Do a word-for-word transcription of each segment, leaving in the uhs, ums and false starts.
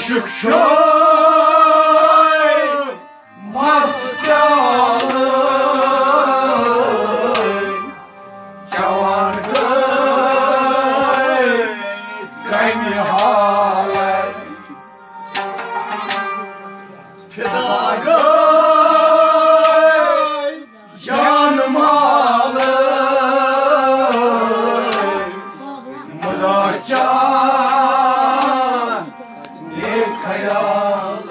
عشق چھُ مست پیالہٕ، جوان گٔے کمہِ حالہٕ۔ فدا گٔے جان مال، مُدا چاہے خیال۔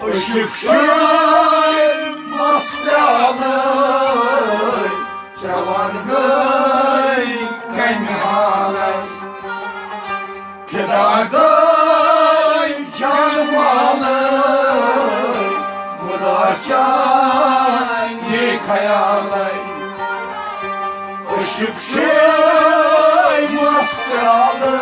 عشق چھُ مست پیالہٕ، جوان گٔے کمہِ حالہٕ۔ فدا گٔے جان مال، مُدا چاہے خیال۔ عشق چھُ مست پیالہٕ۔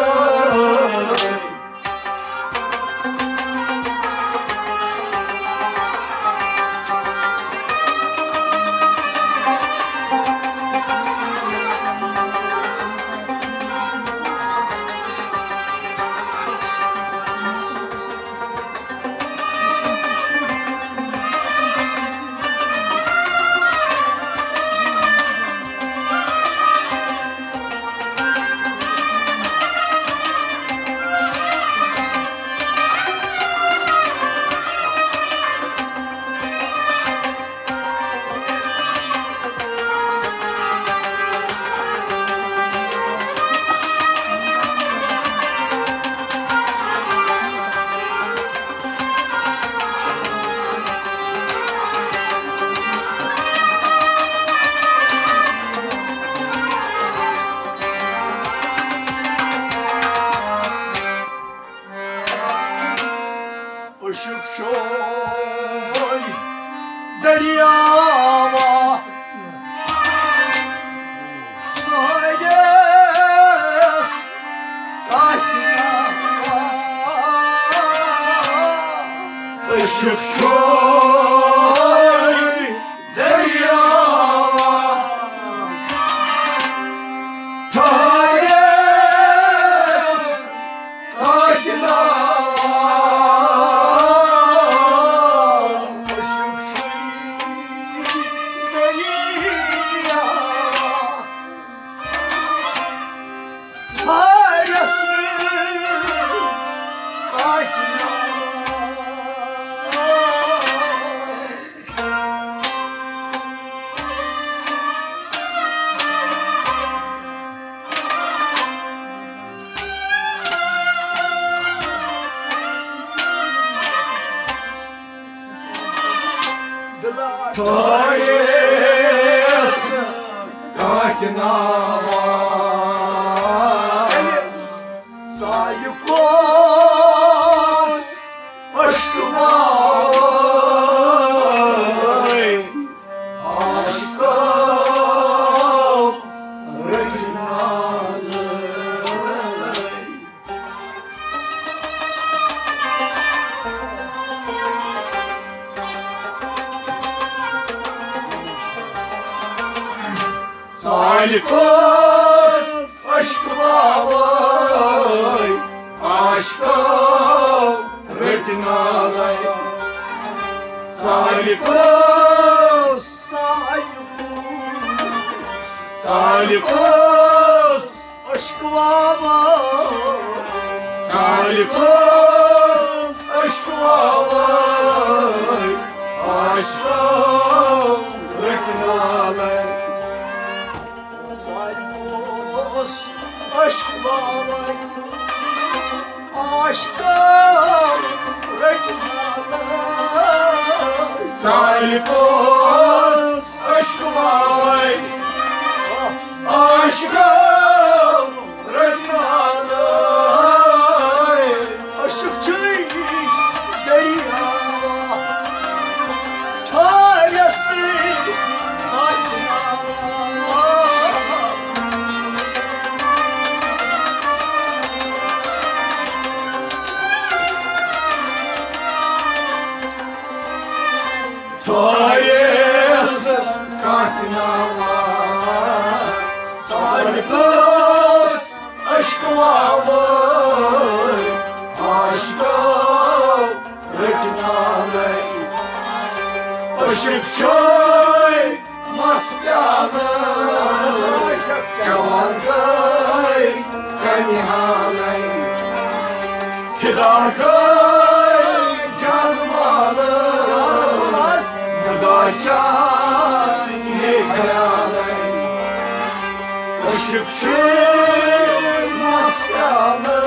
عشق چھُ دریاوا سٲرِس کتھ۔ عشق چھُ دریاوا ٹھہرِس کتھ۔ ٹھہرِس کتھ ناوا۔ سالکوس عشق واوے، عاشقو رٔٹۍ نالے۔ سالکوس عشق واوے، عاشقو رٔٹۍ نالے۔ سالکوس، سالکوس عشق واوے، سالکوس عشق واوے، عاشقو رٔٹۍ نالے۔ سالکوس عشق واوے، عاشقو رٔٹۍ نالے۔ سالکوس عشق واوے، عاشقو رٔٹۍ نالے۔ عشق چھُے دریاوا ٹھہرِس کتھ ناوا۔ ناوان، ژارِ کٲنٛسہِ عشقہٕ واوٲرۍ، عاشقو رٔٹۍ نالے۔ عشق چھُے مست پیالہٕ، چٮ۪وان گٔے کمہِ حالے۔ فدا گٔے جان والہٕ، خدا چاہے خیالے۔ عشق چھُے مست پیالہٕ۔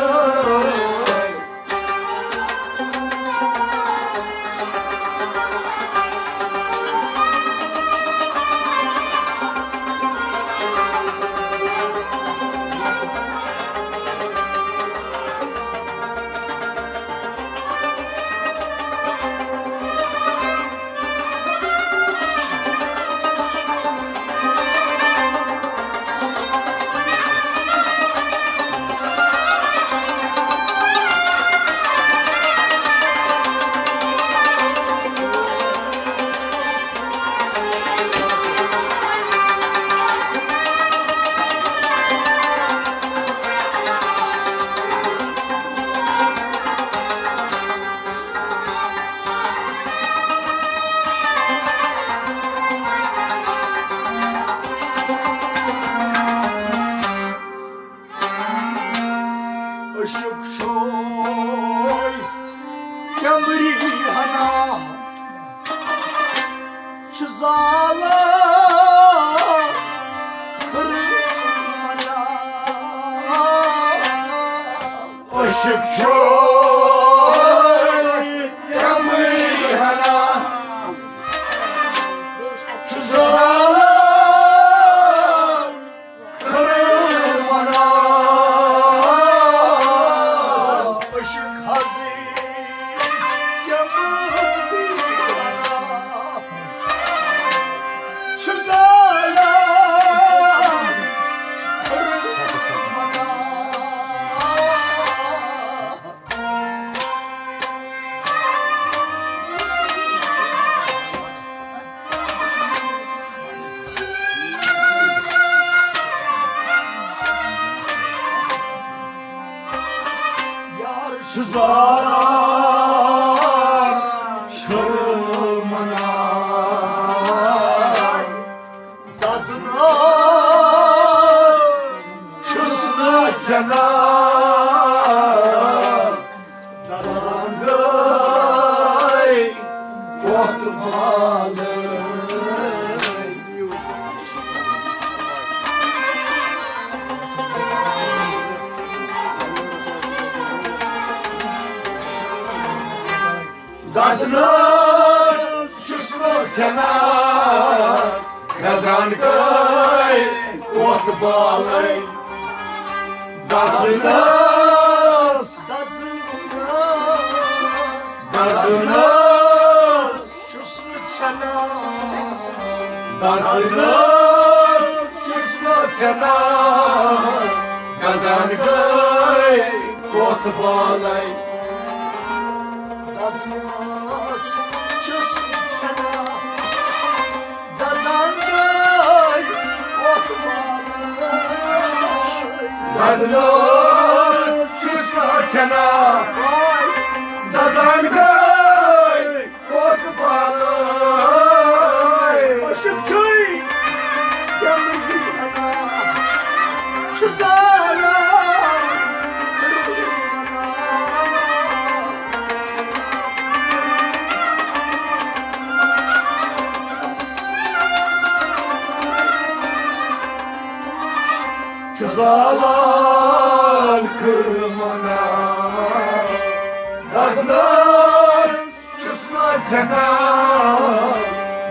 عشق چھوے پیمبری ہنا، چھُ زالان کھُرٕ منا۔ عشق چھوے پیمبری ہنا، چھُ زالان یار چھُ زالان شرمناز، دزناز چھُس نہٕ ژھٮ۪نان۔ دزان گٔے وۄٹھ والٕنۍ۔ دزنس چھُس نہٕ ژھٮ۪نان، دزان گٔے وۄٹھ والٕنۍ۔ دزنس، دزنس چھُس نہٕ ژھٮ۪نان۔ دزنس چھُس نہٕ ژھٮ۪نان، دزان گٔے وۄٹھ والٕنۍ۔ دزنس چھُس نہٕ ژھٮ۪نان، دزان گٔے وۄٹھ والٕنۍ۔ دزنس چھُس نہٕ ژھٮ۪نان، دزان گٔے وۄٹھ والٕنۍ۔ عشق چھُے دِلٕے ہنا، چھُ زالان۔ چھُ زالان کھُرٕ منا، دزنس چھُس نہٕ ژھٮ۪نان،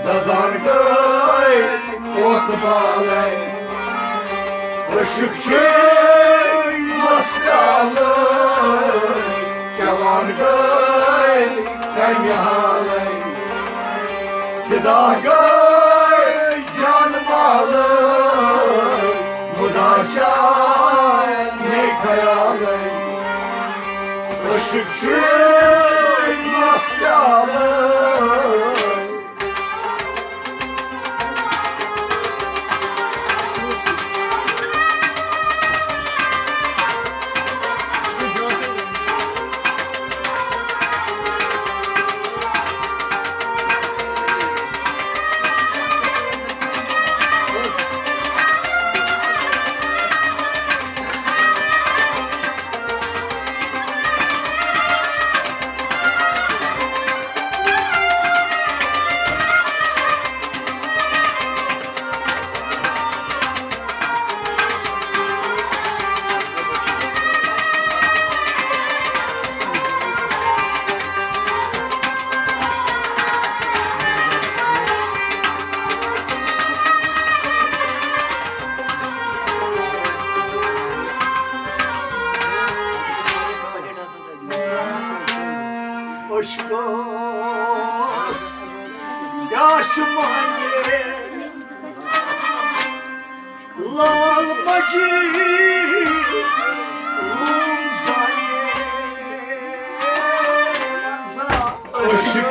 دزان گٔے وۄٹھ والٕنۍ۔ عشق چھُے مست پیالہٕ، چٮ۪وان گٔے کمہِ حالٕنۍ۔ فدا گٔے جان والٕنۍ، مُدا چاہے خیالٕنۍ۔ عشق چھُے مست پیالہٕ۔ لال مجید روزانے۔ عشقس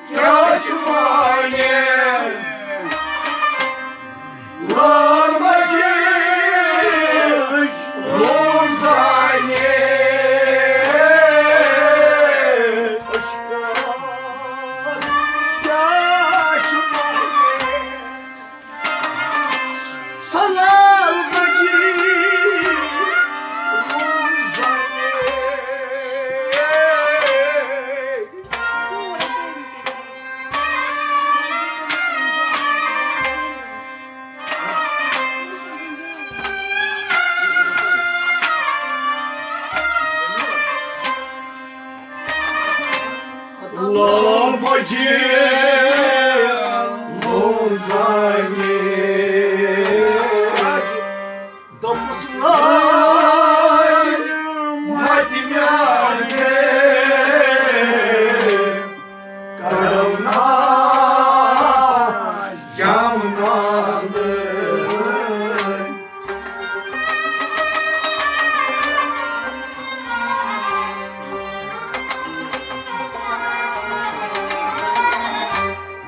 کیٛاہ چھُ معنی؟ لال مجید روزانے۔ عشقس کیٛاہ چھُ معنی؟ سلام مجید روزانے۔ لال مجید روزانے۔ دوٚپُس لال مجید میانہِ، کڑو نا جام نالے۔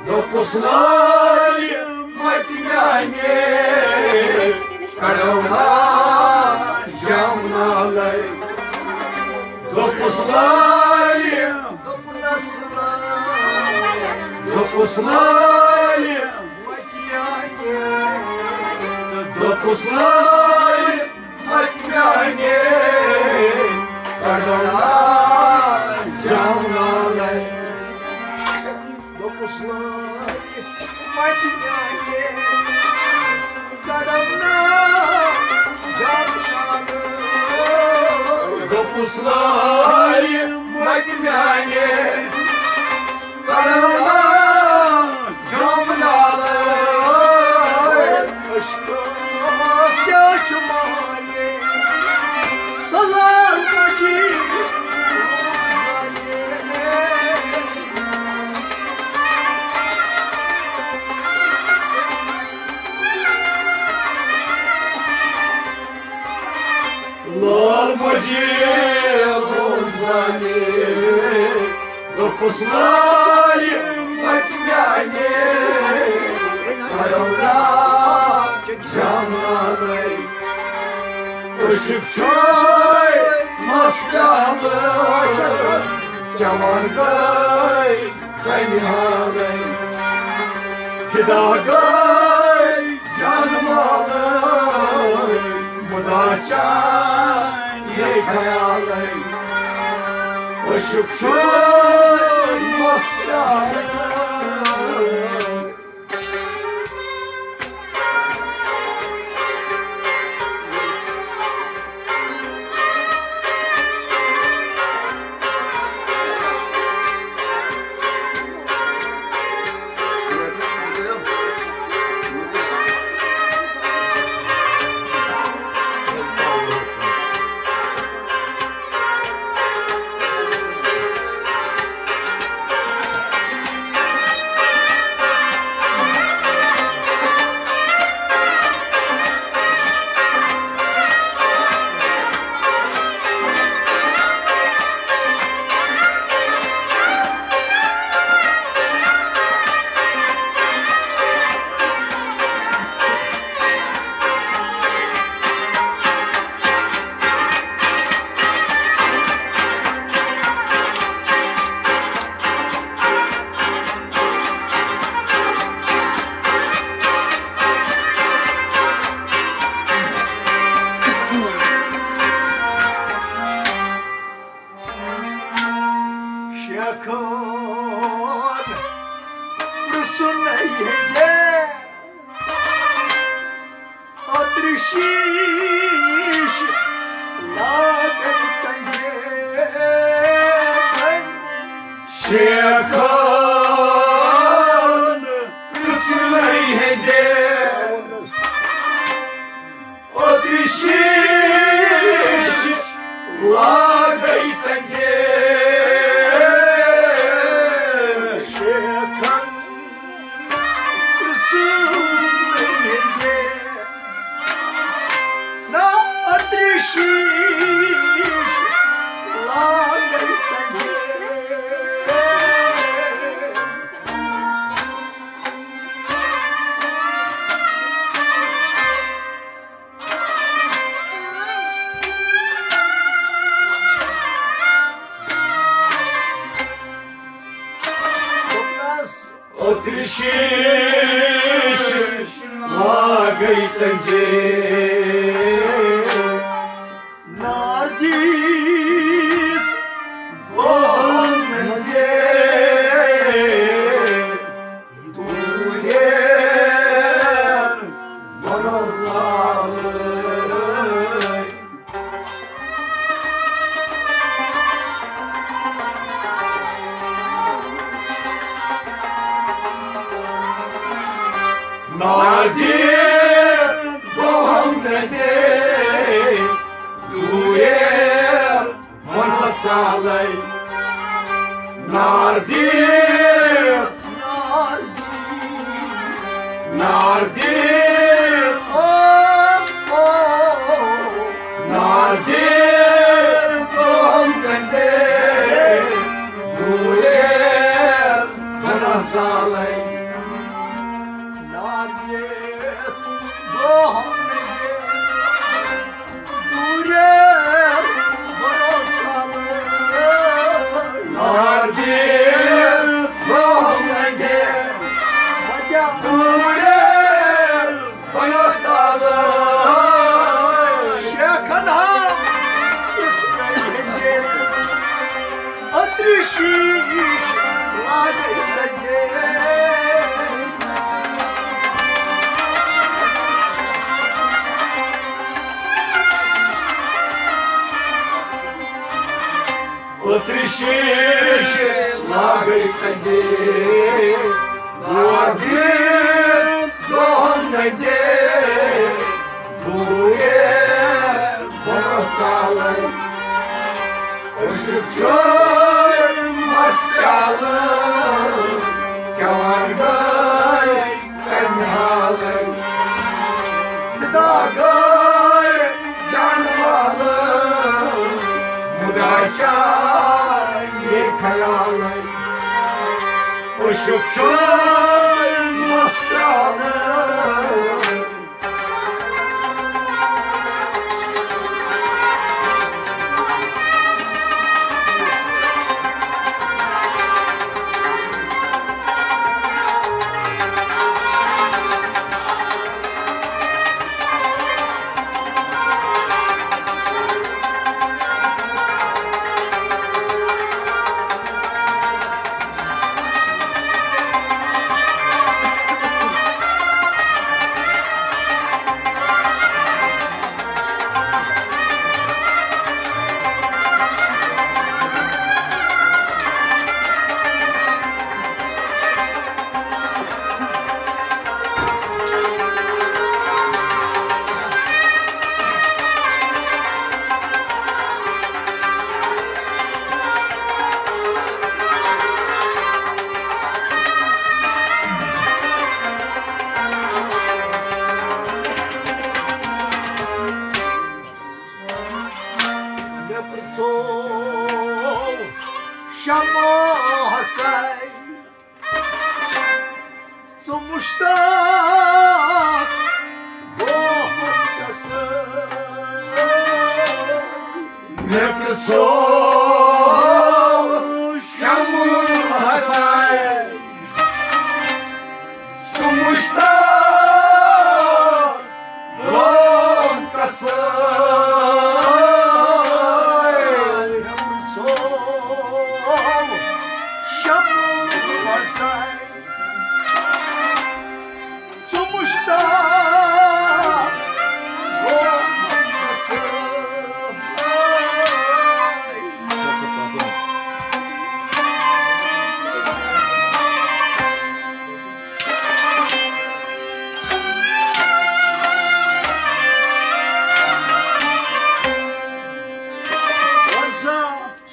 دوٚپُس لالہِ مجید میانہِ، کڑو نا جام نالے۔ دوٚپُس لالہِ، دوٚپُس لالہِ، دوٚپُس لالہِ، مجید میانہِ، تہٕ دوٚپُس لالہِ مجید میانہِ، کڑو نا جام نالے۔ دوٚپُس لالہِ مجید میانہِ، کڑو نا جام نالے۔ دوٚپُس لالہِ مجید میانہِ، کڑو نا جام نالے۔ عشقس کیٛاہ چھُ معنی؟ سلام مجید روزانے۔ لال مجید روزانے۔ دوٚپُس لالہِ مجید میانہِ، کڑو نا جام نالے۔ عشق چھُے مست پیالہٕ، چٮ۪وان گٔے کمہِ حالے۔ فدا گٔے جان مالے، مُدا چانہِ خیالے۔ عشق چھُے مست پیالہٕ۔ شیخن پرٛژھُن یہِ زِ اوترٕ شیٖش لاگن تنزے۔ شیخن پرٛژھُن یہِ زِ اوترٕ شیٖش لاگے تنزے۔ شیخن پرٛژھُن شیٖش لاگے تنزے۔ نار دِتھ گوٚو نزے۔ دوٗرے بنو سالے۔ نادر گوٚوم نزے، دوٗریر وۄنۍ سا ژالے۔ نادر، نادر، نادر گوٚوم نزے، دوٗریر وۄنۍ سا ژالے۔ نار دِتھ گوٚوم نزے، دوٗریر بنو سالے۔ نار دِتھ گوٚوم نزے، دوٗریر بنو سالے۔ شیخن ہا یُس مےٚ ہیٚژے، اوترٕ شیٖش لاگے تنزے۔ اوترٕ شیٖش لاگے تنزے، لاگے دۄہن نزے۔ دوٗرے بنو سالے۔ عشق چھُ مست پیالہٕ، چٮ۪وان گٔے کنہِ حالے۔ فدا گٔے جانہٕ والہٕ، مُدا چھا یہِ خیالے۔ عشق چھُ مست پیالہٕ۔ مےٚ پرٛژھو شمع حسین، ژٕ مشتاق گوٚوُکھ کسر۔ مےٚ پرٛژھو شمع حسین، ژٕ مشتاق گوٚوُکھ کسر۔ مےٚ پرٛژھو شمع حسین، ژٕ مشتاق گوٚوُکھ کسر۔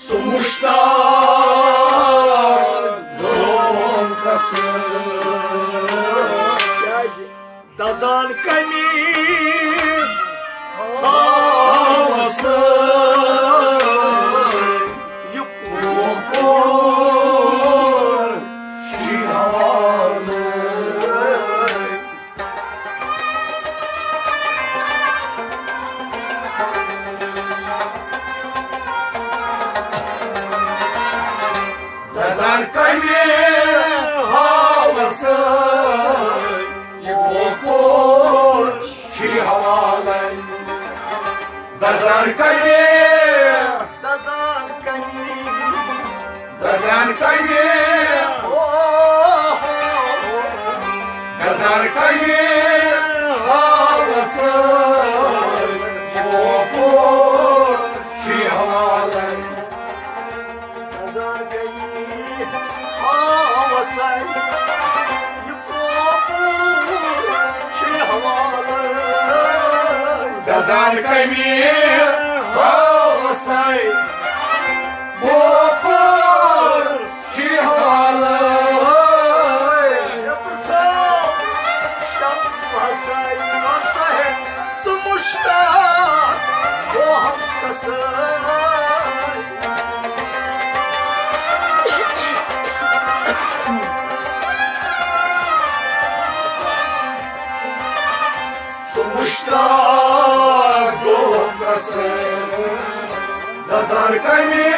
سُہ مشتاق گوٚوُم کسر۔ کیازِ؟ دزان کمی ہاوس یہِ پوپور شیہانہٕ۔ دزان کمی ہاوس دزان کمی، دزان کمی، دزان کمی، او، دزان کمی، حالس، او، پور، چی حوالن۔ دزان کمی، حالس، دزان کمی، حالس، بوپر چی حوالے۔ مےٚ پرٛژھو شب حسن، وَن سا ہے، ژٕ مُشتاق، بہٕ ہم کسے۔ ژٕ مُشتاق گوٚو کسے، نظر کمی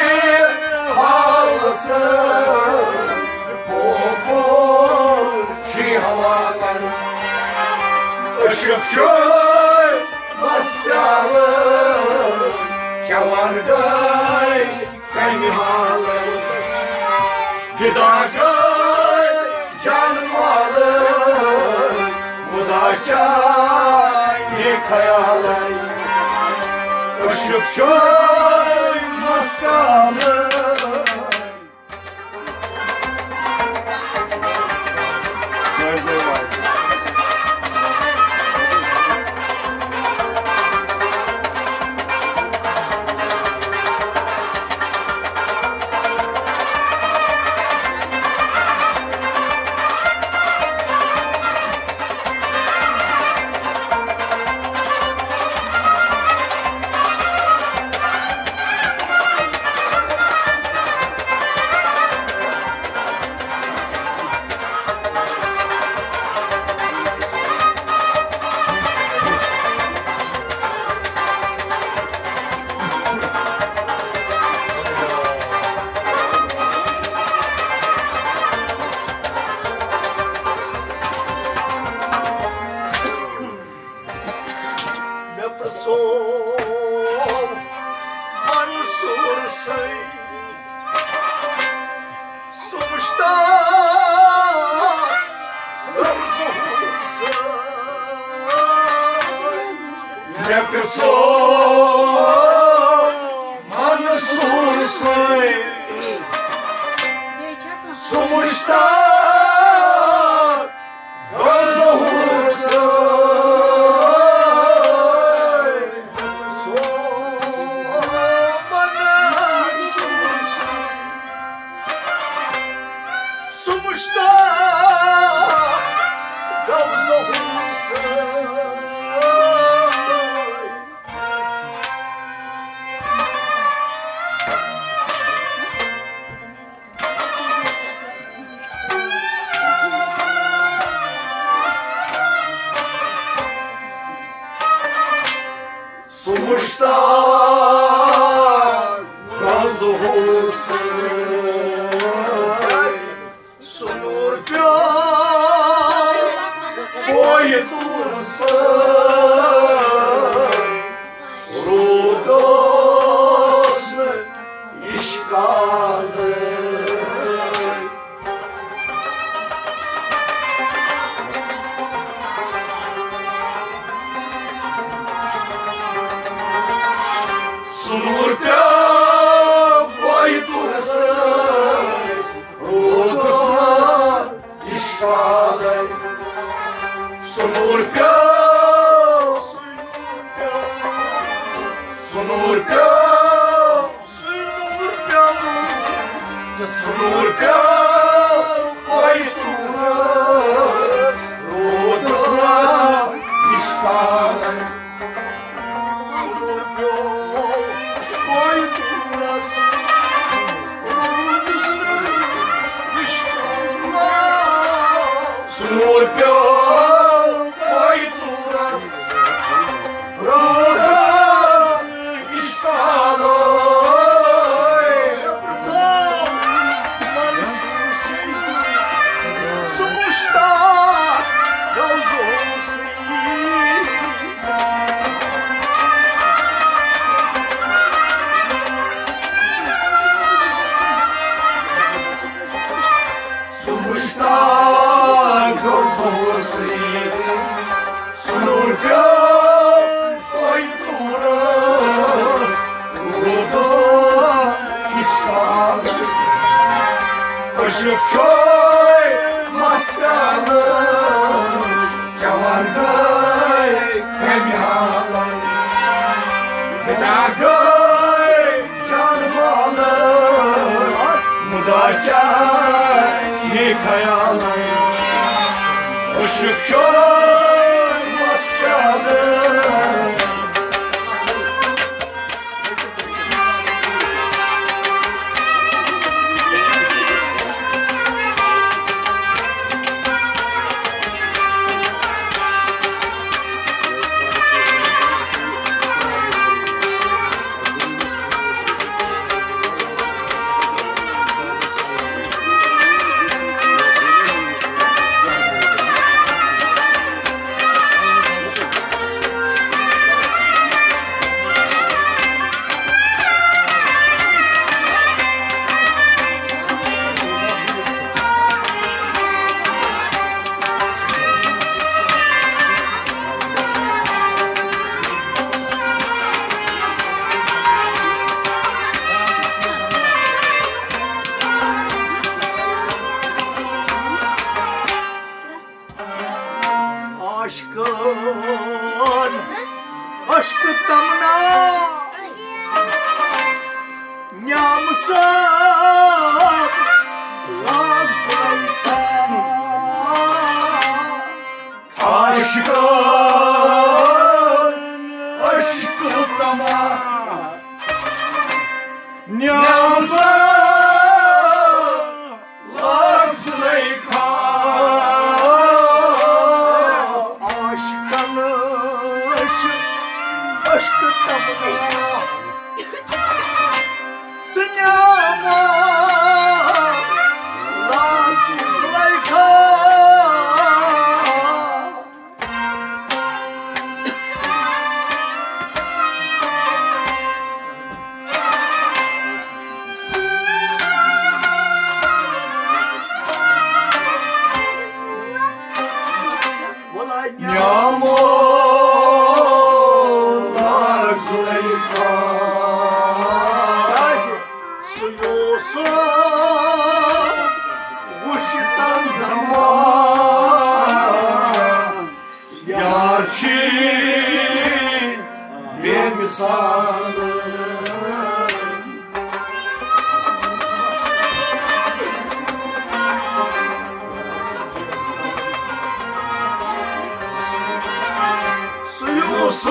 حالس، بوبول چھی حوالن۔ عشق چھُ مست پیالہٕ، چٮ۪وان گٔے کمہِ حالہٕ۔ فدا گٔے جان مالہٕ، مُدا چانہِ خیالَے۔ عشق چھُ مستانہٕ۔ مےٚ پرٛژھو منصوٗر سٕے، سُہ مُشتاق ظہوٗر سٕے۔ مےٚ پرٛژھو منصوٗر سٕے، سُہ مُشتاق ظہوٗر سٕے۔ سُہ مُشتاق گوٚو ظہوٗر سٕے۔ سُہ مُشتاق گوٚو ظہوٗر سٕے۔ سُہ نوٗر پیوٚو پویہِ طوٗرٕ سۭتۍ، روٗد اوس نہٕ اِشکالٕے۔ سُہ نوٗر پیوٚو پویہِ طوٗرٕ سۭتۍ، روٗد اوس نہٕ اِشکالٕے۔ سُہ نوٗر پیوٚو، سُہ نوٗر پیوٚو، سُہ نوٗر پیوٚو، سُہ نوٗر پیوٚو پویہِ طوٗرس، روٗد اوس نہٕ اِشکالٕے۔ سُہ نوٗر پیوٚو پویہِ طوٗرس، روٗد اوس نہٕ اِشکالٕے۔ سُہ نوٗر پیوٚو پویہِ سُہ نوٗر پیوٚو تۄہہِ تورس، روٗدس نِش کالہٕ۔ عشق چھوے مست پیالہٕ، جوان گٔے کمہِ حالہٕ۔ فدا گٔے جان والہٕ، مُدا کیٛاہ یہِ خیال۔ عشق چھُ مستانہٕ۔ عاشقن عشق تمنا، نیام صاحب لاگ زلیخا۔ عاشقن عشق تمنا، نیام صاحب لاگ زلیخا۔ عاشقن چھِ عشق تمنا، ژٕ نیاما لاگ زلیخا۔ ولا نیامو لاگ زلیخا۔ سُہ یوسف وٕچھ تَمہِ دمان۔ یار چھی بے مثال۔ سُہ یوسف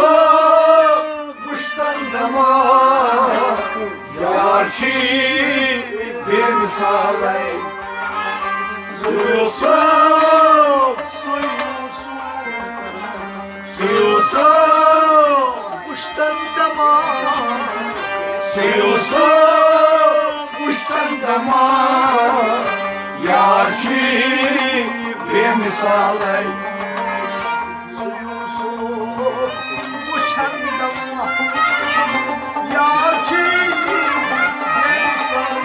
وٕچھ تَمہِ دمان۔ یار چھی بے مثالے۔ سُہ یوسف، سُہ یوسف، سُہ یوسف وٕچھ تَمہِ دمان۔ سُہ یوسف وٕچھ تَمہِ دمان۔ یار چھی بے مثالے۔ سُہ یوسف وٕچھن دَپان، یار چھی بے مثال۔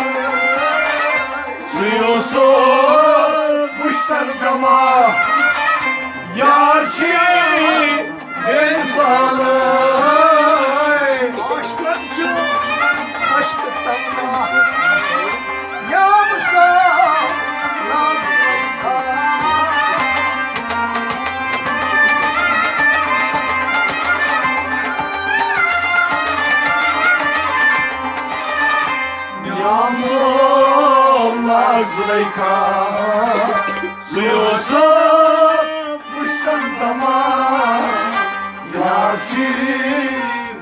سُہ یوسف وٕچھن دَپان، یار چھی بے مثال۔ عاشقن چھُ عشق تمنا۔ یا مسا، یا مسا۔ یا مسا، زلیخا۔ سُہ یوسف وٕچھتن تمام۔ یار چھی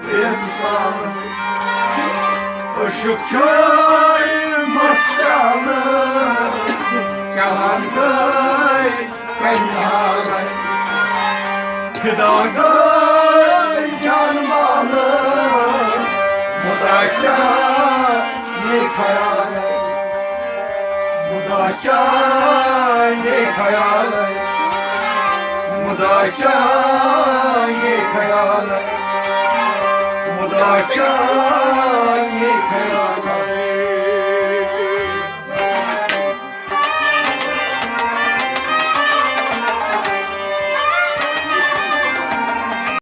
بے مثال۔ عشق چھُے مست پیالہٕ، کیٛاہ وَنہٕ بہٕ کَمہِ حالے۔ فدا گٔے جان والہٕ، مُدا کیٛاہ یہِ خیالے۔ مُدا چانہِ خیالے، مُدا چانہِ خیالے، مُدا چانہِ خیالے۔